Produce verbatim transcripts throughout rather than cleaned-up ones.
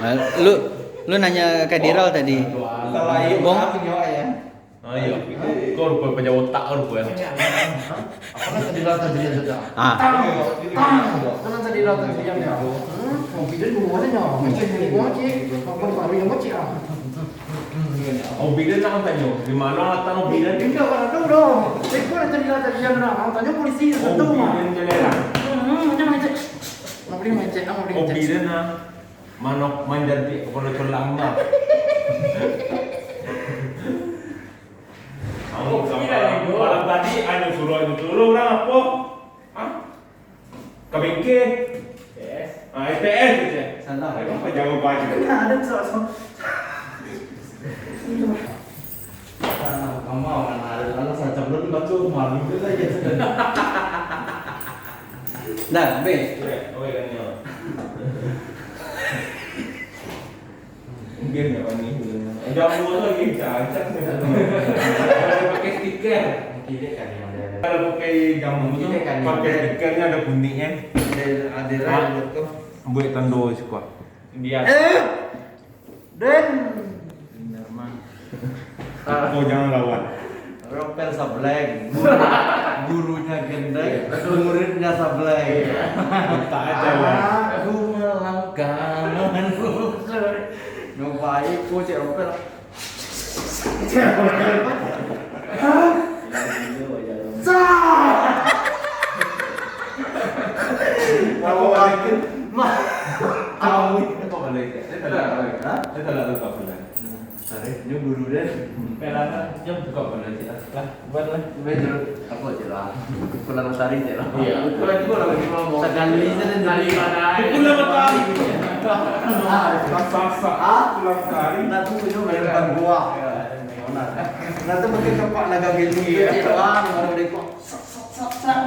Nah, lu, lu nanya Kak Diral tadi. Bong. Ah, iyo. Kau rupa paja otak kau rupa, yo. Apa nan tadi lah tadi yang tadi? Ah. Tang, tang. Apa nan tadi lah tadi yang dia? Hmm, kopi dan dua aja nya. Macam ni, gua cik. Apa baru yang macam ah? Obiden nak tanyo, di mano atan Obiden? Indak, kan ado doh. Cek ko nan tadi lah tadi yang nak tanyo polisi tu mah. Obiden je lah. Hmm, jangan cek. Nak beli macet, nak beli macet. Obiden ah. Manok manjadi kapalo colang dah. Kamu sama malam tadi anu suruh anu suruh urang apo? Hah? Ka bengke? P S. Ah, P S je. Salah. Emang apa jawab aja? Nah, ada soal-soal. Ah, kamu mana ada, ada macam belum baca malu dia lagi. Dah, habis. Oke, oke, kan, ya. Mungkin ya, Wani. Jamu tu lagi cacat. Kalau pakai stiker. Mungkin dia kan yang ada. Kalau pakai jamu tu, pakai stikernya ada kuning, kan? Ada, ada. Hah? Buat tando siko. Dia. Eh! Den! Kau jangan lawan. Ropel sableng. Gurunya gendek, muridnya sableng. Otak aja lah. Aku melangkah. Nyoba aja, kok cek Ropel. Kamu yakin? Kamu. Kau boleh cek. Saya tak ada. Hah? Saya tak ada apa-apa. Tarik, nyo guru deh. Pelana, nyo buka bana cik lah. Lah, buat lah. Buat dulu. Apa cik lah? Pulang matahari cik lah. Iya. Pulang juga lah, cuma mau. Sekali saja. Sekali mana? Pulang matahari. Ah, raksasa. Ah? Pulang matahari. Nah, tu punya main buah. Iya. Nah, tu pakai kapak naga gelu. Iya. Cik, wah, baru deh kok. Sak, sak, sak, sak.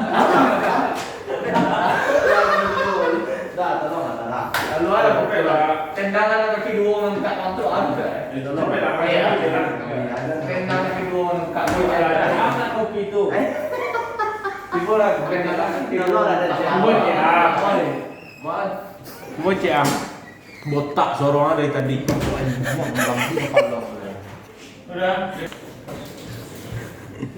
Dah, tolong lah, dah. Lalu ada pukul lah. Tendangan kaki dua orang angkat tu, ada. Tolong. Sampai lah, iya. Tendangan kaki dua orang angkat tu, ada. Angkat kopi tu. Eh? Tiba lah, tendangan kaki dua orang angkat. Tiba je, ah. Buat. Tiba je, ah. Botak sorang dari tadi. Anjing, buang dalam kepala. Udah.